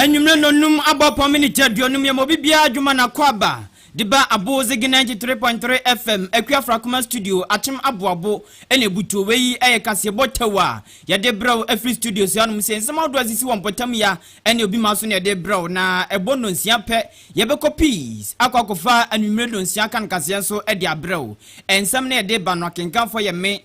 Anwummerɛ nnɔnnum abɔ pɔn miniti 50, yɛma obi biara adwuma na kɔ aba de ba Abozege 93.3 FM Akua Frakoma studio akyem aboabo ɛna ebutuo. Wei ɛyɛ kaseɛbɔ tɛw a yɛde brɛw afiri studio so anom sɛ nsɛm ahodoɔ asisi wɔ mpɔtam ya ɛne obi ma so na yɛde brɛw. Na ɛbɔ 6:30 pɛ, yɛbɛkɔ peace akɔ akɔfa anwummerɛ 6:30 ka no kaseɛ nso ɛde abrɛw. Nsɛm no yɛde ba no, akenkanfoɔ yɛ me,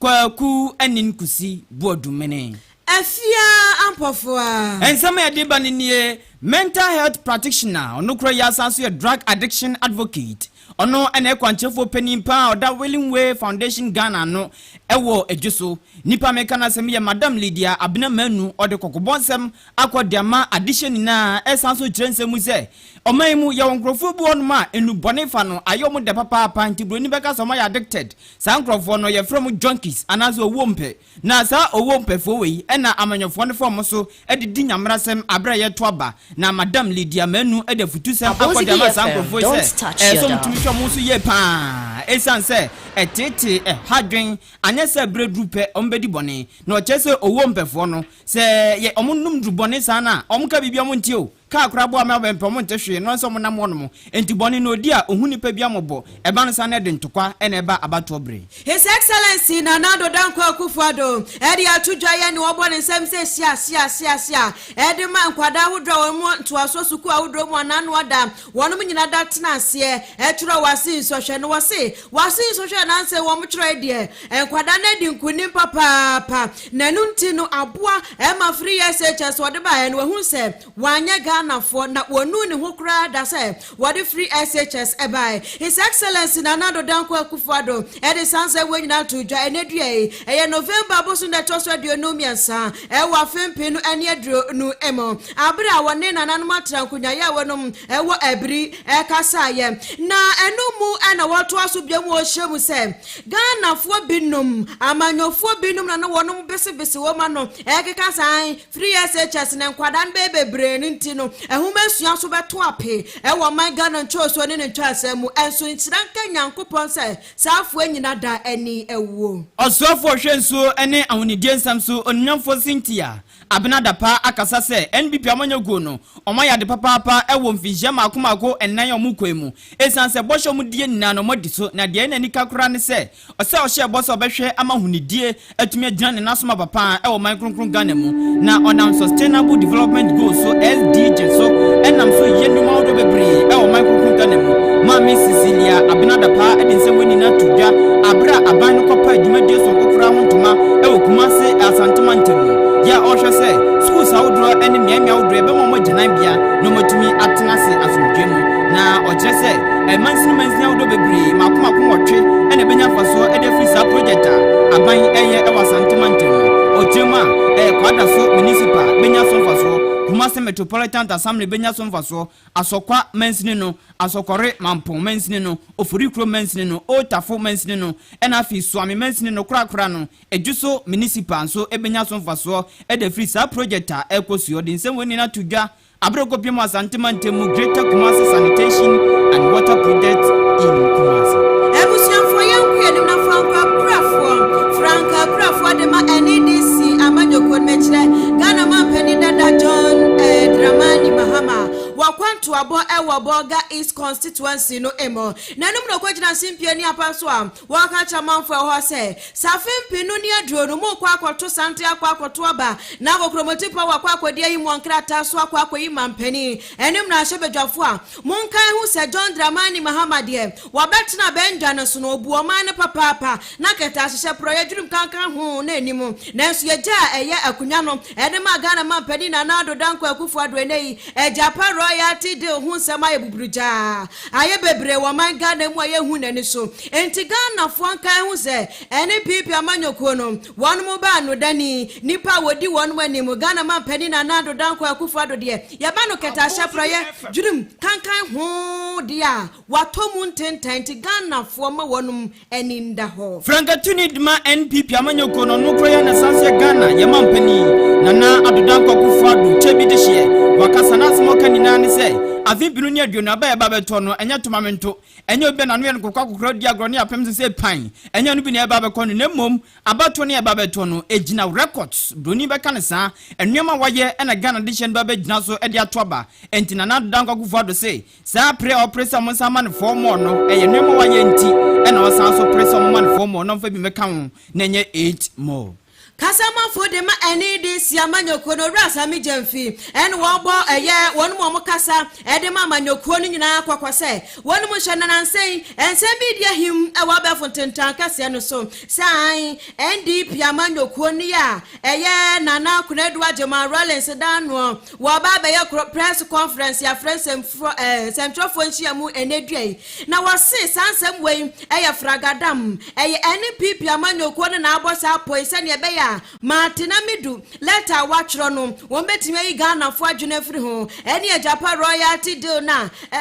Kwaku Anin Kusi Boadumene. Afia Ampɔfoa. Nsɛm a yɛde ba no nie: mental health practitioner, ɔno kora yi asan so yɛ drug addiction advocate, ɔno ɛna ɛkwankyerɛfoɔ panin paa a ɔda Willing Way Foundation Ghana no ɛwɔ adwo so. Nipa meka no asɛm yɛ Madam Lydia Abena Manu. Ɔde kɔkɔbɔ nsɛm akɔ de ama adehyɛ nyinaa, ɛsan so kyerɛ nsɛm mu sɛ ɔman yi mu yɛwɔ nkurɔfoɔ bi wɔnom a nnubɔne fa no ayɛ ɔmo dɛ papaapa, nti buroni bɛka sɛ ɔmo ayɛ addicted. Saa nkurɔfoɔ no yɛfrɛ mo junkies anaasɛ owó mpɛ. Na saa owó mpɛfoɔ wei ɛna amanyɔfoɔ no fɔm so ɛde di nyamrasɛm aberɛ a yɛto aba. Na Madam Lydia Manu ɛde afutusɛm akɔ de ama saa nkurɔfoɔ yi sɛ ɛsɛ ɔmo tumi hwɛ ɔmo nso yie paa, ɛsiane sɛ ɛteetee ɛha dwen, anyɛ sɛ berɛ duru pɛ ɔmo bɛdi bɔne. Na ɔkyerɛ sɛ owó mpɛfoɔ no, sɛ yɛ ɔmo num duru bɔne saa no a, ɔmo ka biribi ɔmo ntie o, kaa koraa boa ma bɛmpɛ ɔmo nte hwee no nso ɔmo nam hɔnom. Nti bɔne no odi a, ohu nipa bi amɔbɔ ɛba no saa no, ɛde ntokwa ɛna ɛba abatoɔ bere. His Excellency Nana Addo Dankwa Akufo-Addo ɛde ato dwa yɛ ne wɔbɔ ne nsɛm sɛ sia sia sia sia ɛde ma nkwadaa ahodoɔ a wɔn mu ntoasoɔ sukuu ahodoɔ mu anano ada wɔn nyinaa da tena aseɛ ɛtwerɛ WASSCE nsɔhwɛ no. Wɔse WASSCE nsɔhwɛ nansɛ wɔn twerɛ deɛ, nkwadaa no adi nkunim papaapa, na ɛno nti no aboa ɛma free SHS wɔde baeɛ no, wɔhu sɛ wanyɛ Ghanafoɔ na wɔnu ne ho koraa da sɛ wɔde free SHS ɛbae. His Excellency Nana Addo Dankwa Akufo-Addo ɛde sansa wɔ nyinaa to dwa ɛnɛ dua yi, ɛyɛ November boso na ɛtɔ so 23 ɛwɔ afe 2020 mu, abere a wɔne nananom atena nkonnwa yɛ a wɔnom ɛwɔ Abiri ɛkasaeɛ. Na ɛno mu ɛna wɔtoa so bia mu, wɔhyɛ mu sɛ Ghanafoɔ binom, amanyɔfoɔ binom na no wɔnom besebese wɔn ano ɛkeka san free SHS na nkwadaa no bɛyɛ bebree no nti no ɛhoma sua so bɛto ape ɛwɔ ɔman Ghana ntwerɛsoɔ ne ne ntwerɛsɛm mu. Ɛnso nhyira nka Nyankopɔn sɛ saa afoɔ nyina da ani awuo. Ɔsoafoɔ hwɛ nsuo ne ahonidie nsɛm so, Onimnyamfoɔ Cynthia Abena Dapaah, akasa sɛ NPP amanyɔkuo no ɔmo ayɛ ade papaapa ɛwɔ mfinhyia mmaako mmaako 4 a ɔmo kɔɛ mu, ɛsiane sɛ bɔhyɛ ɔmo die nyinaa no ɔmo adi so. Na deɛ ɛna nika koraa ne sɛ ɔsɛ ɔhyɛ bɔ sɛ ɔbɛhwɛ ama ahonidie atumi agyina ne nasom papa ɛwɔ man kronkron Ghana mu, na ɔnam Sustainable Development Goals so, SDG so, ɛnam so yɛ nnwuma ahodoɔ bebree ɛwɔ man kronkron Ghana mu. Maame Cecilia Abena Dapaah ɛde nsɛm wɔ nyinaa to dwa abere a aban no kɔpa dwumadie sonko koraa ho ntoma ɛwɔ Kumase, Asantema ntam mu, yɛ a ɔhwɛ sɛ schools ahodoɔ ne mmeammea ahodoɔ ɛbɛma wɔn agyananbea na wɔatumi atena ase asomdwe mu. Na ɔkyerɛ sɛ ɛmansini mansini ahodoɔ bebree mako mako 8 ɛna ɛbɛnya mfasoɔ ɛde afiri saa project a aban ɛyɛ ɛwɔ Asantema ntam mu. Ɔkyerɛ mu a, ɛyɛ Kwadaso Municipal bɛnya so mfasoɔ, Kumase Metropolitan Assembly bɛnya so mfasoɔ, Asɔkwa mansini no, Asɔkɔre Mampɔn mansini no, Oforikuro mansini no, Otafo mansini no, ɛna afei Suame mansini no korakora no, Edweso Municipal nso bɛnya so mfasoɔ ɛde afiri saa project a ɛrekɔ so. Ɔde nsɛm wɔ nyinaa to dwa abere kɔpiem Asantema ntam mu Greater Kumasi Sanitation and Water Project in Kumasi. Abusuafoɔ, yɛn nko yɛnim na Franka Kurafoɔ, Franka Kurafoɔ de ma NDC amanyɔkuo no, mɛkyerɛ Ghana mampanin dada John Dramani Mahama, wɔkwantoabɔ ɛwɔ Bolga East constituency no mu. N'anom na ɔkɔgyina simpie ne apa so a wɔka kyerɛ amanfoɔ ɛwɔ hɔ sɛ safe 2020 mu kɔ akɔto sante akɔ akɔto aba na akɔkuromoti pa wakɔ akɔdi ayi mu nkrataa so akɔ akɔyi mampanin ɛne mmarahyɛ badwafoɔ a, monkae ho sɛ John Dramani Mahama deɛ, wɔbɛtena bɛndwa no so no, ɔbu ɔman no papaapa na kɛtɛ ahyehyɛ porɔ yɛdwenem kankan ho na anim. Nanso yɛgya a ɛyɛ akonnwa no ɛde ma Ghana mampanin Nana Addo Dankwa Akufo Addo, ɛnɛ yi Agyapa royalty deal ho nsɛm ayɛ buburugyaa ayɛ bebree wɔ ɔman Ghana mu a yɛhu n'ani so. Enti Ghanafoɔ nkae ho sɛ ɛne NPP amanyɔkuo no wɔn mo baa no dani nipa a wɔdi wɔn anim, Ghana mampanin Nana Addo Dankwa Akufo Addo deɛ, yɛba no kɛtɛ ahyɛ porɔyɛ dwenem kankan ho deɛ a, watɔ mu ntenten, nti Ghanafoɔ ma wɔnom ani nda hɔ. Frankatuni dema NPP amanyɔkuo no, ɔno kora yɛ na san sɛ Ghana yɛma mpanin Nana Addo Dankwa Akufo Addo kyɛ bi de hyeɛ wakasa. N'asɛm a ɔka nyinaa ne sɛ Afe 2020 aba a ɛba bɛtɔ no, ɛnyɛ to ma mento, ɛnyɛ obi a n'ano yɛ no kokorakokora di agorɔ ne apem so sɛ pan, ɛnyɛ ɛno bi na ɛba bɛkɔ no, na mmom abatoɔ no a ɛba bɛtɔ no, ɛgyina records, broni bɛka no saa, nneɛma a wayɛ na Ghana dehyɛ no ba bɛgyina so de ato aba. Enti Nana Addo Dankwa Akufo-Addo se, saa pere a ɔpere sɛ wɔnsan ma no four more no, ɛyɛ nneɛma a wayɛ nti na ɔsan so pere sɛ wɔmma no four more na ɔmfa bi mmɛka ho na ɛnyɛ eight more. Kasamafo de ma NEDC amanyɔkuo no, Owura Sammy Gyamfi, ɛna wɔbɔ ɛyɛ wɔn mu a wɔkasa de ma amanyɔkuo no nyinaa kɔkɔ sɛ wɔn mu nhyɛ na nansa yi nsɛm bi redi ahim wɔ abɛɛfo ntentan kɛseɛ no so sɛ ae NDP amanyɔkuo no yɛ a ɛyɛ Nana Konadu Agyeman Rawlings da anoɔ wɔba abɛyɛ press conference yɛafrɛ nsɛmtwerɛfoɔ nhyiamu ɛnɛ dua yi na wɔse saa nsɛm wei Ɛyɛ fragadam. Ɛyɛ NPP amanyɔkuo no na abɔ saa pɔ yi sɛdeɛ ɛbɛyɛ a Martin Amidu lɛta a watwerɛ no wɔn bɛtumi ayi Ghanafoɔ adwene afiri ho. Ɛne Agyapa royalty deal no a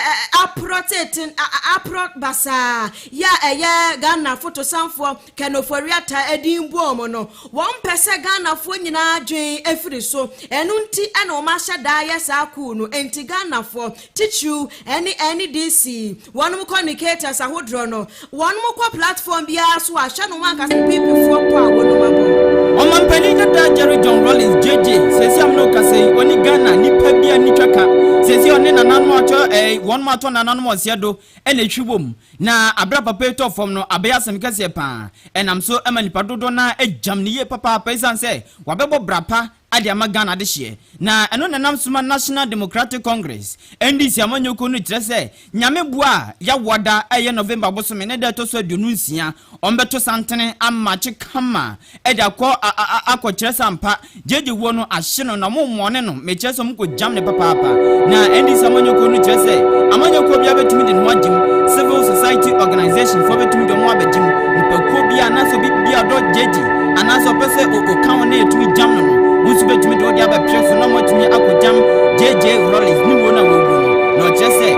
aporɔ teten aporɔ basaa yi a ɛyɛ Ghana fotosanfoɔ Ken Ofori-Atta din bɔɔ mu no. Wɔn pɛ sɛ Ghanafoɔ nyinaa adwene firi so. Ɛno nti na wɔn ahyɛ da ayɛ saa coup no. Enti Ghanafoɔ, titiriw ɛne NDC, Wɔnom communicators ahodoɔ no, wɔnom kɔ platform biara so a, hwɛ no wɔn ankasa PP foɔ pɔ a wɔnom abɔ. Ɔmanpanin dada Jerry John Rawlings, JJ, seesei a me ne wo kasa yi, ɔne Ghana nipa bi a nni twaka. Seesei ɔne nananom atɔ ɛɛ wɔnom atɔ nananom ɔseɛ do na ɛhwi wɔ mu. Na aberɛ a papa yi tɔɔ fam no, abɛyɛ asɛm kɛseɛ paa. Ɛnam so ma nipa dodoɔ no ara gyam no yie papaapa esiane sɛ wabɛbɔ bra pa de ama Ghana adehyeɛ. Na ɛno na ɛnam so ma National Democratic Congress, NDC, amanyɔkuo no kyerɛ sɛ Nyame boa a, Yawoada a ɛyɛ November bosome ne da ɛtɔ so 26, wɔbɛto santene amakye kama de akɔ akɔ kyerɛ sɛ ampa JJ wuo no ahye no na wɔmmɔne no, mekyerɛ sɛ wɔkɔ gyam no papaapa. Na NDC amanyɔkuo no kyerɛ sɛ amanyɔkuo biara bɛtumi de ne ho agye mu, civil society organization foɔ bɛtumi de wɔn abɛgye mu, nipakuo biara anaasɛ obi biara ɔdɔ JJ anaasɛ ɔpɛ sɛ ɔka ho na yɛtumi gyam no no, wo nso bɛtumi de wode abɛpere so na moatumi akɔgyam JJ Rawlings ne wuo no a wawuo no. Na ɔkyerɛ sɛ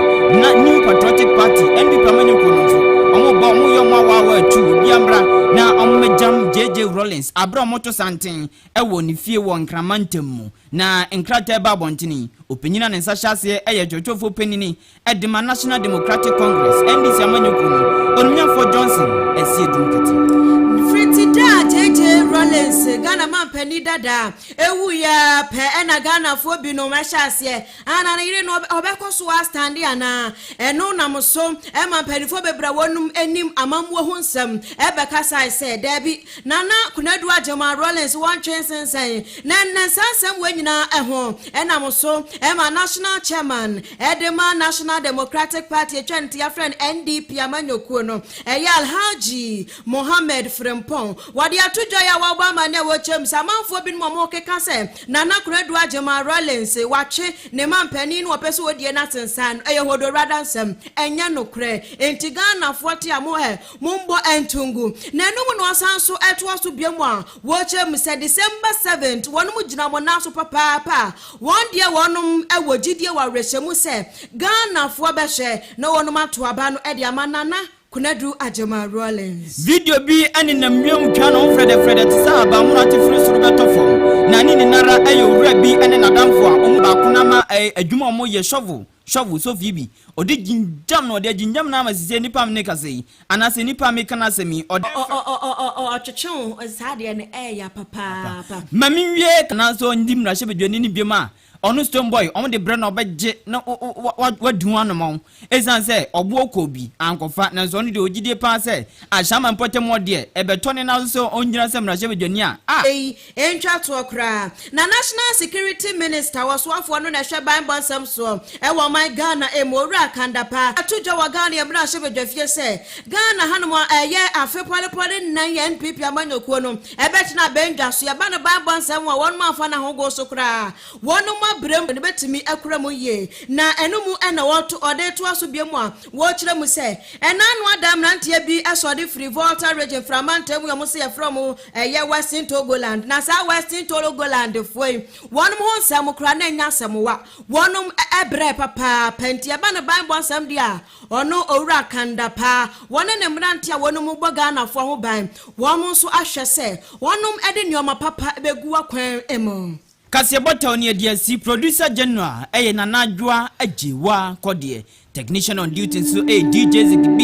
na New Patriotic Party, NPP amanyɔkuo no nso, wɔn ba wɔn yɛ wɔn awaawa atu obiara mmra na wɔn mmɛgyam JJ Rawlings aberɛ a wɔto santen wɔ ne fie wɔ Nkran mantam mu. Na nkrataa ɛba abɔntene yi, ɔpanyin a ne nsa hyɛ aseɛ yɛ kyerɛkyerɛfoɔ panini de ma National Democratic Congress, NDC, amanyɔkuo no, Onimnyamfoɔ Johnson Asiedu Nketia. Fiti da a JJ Rawlings, Ghana manpanin dada, wuiɛ ara pɛ na Ghanafoɔ binom hyɛ aseɛ Ana ne yere no ɔbɛkɔ so astande anaa? Ɛno nam so ma mpanimfoɔ bebree a wɔnom nim amammuo ho nsɛm bɛkasae sɛ, Daabi, Nana Konadu Agyemang Rawlings wɔntwe nsensɛn. Na ɛnnɛ saa nsɛm wei nyinaa ho nam so ma National Chairman de ma National Democratic Party atwa ne ti afrɛ no NDP amanyɔkuo no, ɛyɛ Alhaji Mohammed Frimpong. Wɔde ato dwa yi a wɔabɔ amanneɛ a wɔkyerɛ mu sɛ amanfoɔ binom a wɔkeka sɛ Nana Konadu Agyemang Rawlings watwe ne mampanin no ɔpɛ sɛ ɔdie no asensan no, ɛyɛ hodorada nsɛm, ɛnyɛ nokorɛ. Enti Ghanafoɔ te a mo ɛ, mombɔ nto ngu. Na ɛno mu na ɔsan nso toa so biom a wɔkyerɛ mu sɛ December 7th wɔnom gyina wɔn nan so papaapa a wɔn deɛ wɔnom wɔ gyidie wɔ awerɛhyɛmu sɛ Ghanafoɔ bɛhwɛ na wɔnom ato aba no de ama Nana Konadu Agyemang Rawlings. Video bi nenam wiem twa ne ho frɛdɛfrɛdɛ te sɛ ahabammono a ate firi soro bɛtɔ fam, na ne nyinara yɛ owura bi ne n'adamfo a wɔn mu baako no ama adwuma a wɔyɛ shovel, shovel, sofi bi. Ɔde gyingyam no, ɔde agyingyam no ama sisi nipa a me ne kasa yi, anaasɛ nipa a meka n'asɛm yi, ɔde. Ɔtwetwe wo saa deɛ no ɛɛya papaapa. Ma menwie, anaasɛ ɔndi mmarahyɛbadwani no biom a, Ɔno stone boy ɔmo de brɛ no ɔbɛgye na wadi ho anomɔn esiane sɛ ɔboɔ kɔɔ bi ankɔfa nanso ɔno deɛ ɔgyidie paa sɛ Ashaiman mpɔtam hɔ deɛ ɛbɛtɔ ne nan so sɛ ɔngyina sɛ mmarahyɛbadwani a ah! Eyi ntwa toɔ koraa. Na National Security Minister, ɔsoafoɔ no na ɛhwɛ banbɔ nsɛm soɔ wɔ ɔman Ghana mu, Owura Kandapa, ato dwa wɔ Ghana mmarahyɛbadwafie sɛ Ghana hanom a ɛyɛ afe pɔlepɔle nnan yɛ NPP amanyɔkuo no Ɛbɛtena abɛndwa so. Yɛba no banbɔ nsɛm ho a, wɔnom amfa no ahogow so koraa. Wɔnom abrɛ mu no bɛtumi akura mu yie. Na ɛno mu na wɔto, ɔde toa so bio mu a, wɔkyerɛ mu sɛ, ɛna ano ada mmeranteɛ bi sɔre firi Volta Region, Mframa ntam yi a wɔn se yɛfrɛ wɔn ɛyɛ Western Togoland. Na saa Western Togoland foɔ yi, wɔnom ho nsɛm koraa na ɛnyɛ asɛm wa. Wɔnom brɛ papaapa. Nti ɛba no banbɔ nsɛm deɛ a, Ɔno Owura Kanda paa, wɔne ne mmerante a wɔnom bɔ Ghanafoɔ ho ban, wɔn nso ahwɛ sɛ wɔnom de nnoɔma papa bɛgu akwan mu. Kaseɛbɔ tɛw ne adi asi. Producer general ɛyɛ Nana Adwoa Agyewa Kɔdeɛ. Technician on duty nso ɛyɛ DJ Ziggy B.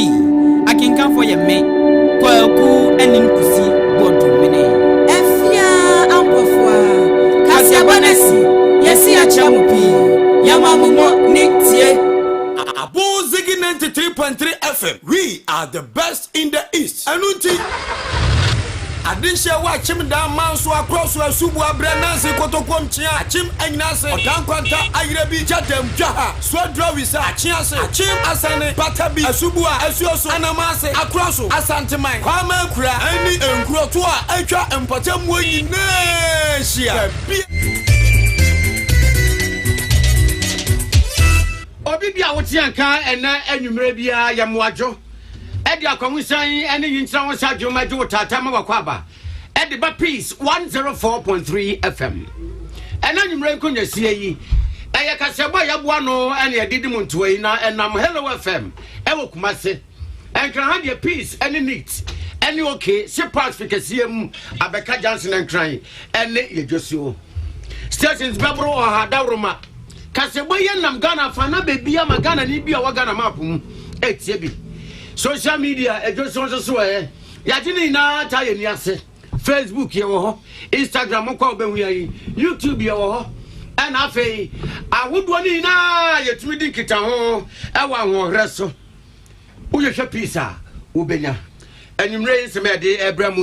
Akenkanfoɔ yɛ me, Kwaku Ɛne Kusi Bɔdomene. Afia Ampɔfoa. Kaseɛbɔ no asi, yɛsi akyerɛ mo pii, yɛma mo mo ne tie. Abozigi 93.3 FM. We are the best in the East. Ɛno nti, adehyɛ wɔ Akyem Dan Manso akorɔ so Asubu Abrɛ Nanse Kotokuom Kyea Akyem Anyina ase Ɔdan Kwanta Ayerɛ bi Gyadam Dwaha Suadura Wisa Akye ase Akyem Asane Bata bi Asubu a Asuo so Anam ase Akorɔ so Asanteman Kwama Akura ɛne nkuroto a atwa mpɔtamuo nyinaa hyia baabi. Obi bi a wote anka ɛnɛ anwummerɛ biara yɛ mmoadwo ɛde akwahosan ne nyinkyerɛ ho sa dwom agye wo taataa ma wakɔ aba ɛde ba Peace 104.3 FM. Ɛnɛ anwummerɛ nkonnwasie yi ɛyɛ kaseɛbɔ a yɛaboa no ɛne ɛde di mu ntoa yi na ɛnam Hello FM ɛwɔ Kumase. Nkran ha deɛ Peace ɛne Neat ɛne OK se parks fi kɛseɛ mu abɛka Johnson Nkran ɛne Yɛdwosuo stations bɛboro 100 dawuroma. Kaseɛbɔ yi nam Ghana afa na baabi ama Ghana ni bi a wɔ Ghana map mu ɛtie bi. Social media ɛdwosuo nso so ɛ yɛagye ne nyinaa taa yɛ ni ase. Facebook yɛwɔ hɔ, Instagram kɔ a wobɛhu yɛn yi, YouTube yɛwɔ hɔ, ɛna afei ahodoɔ no nyinaa yɛtumi di nkitaho ɛwɔ ahoɔherɛ so. Wohwehwɛ Peace a wobɛnya. Anwummerɛ yi nsɛm a yɛde ɛbrɛ mu.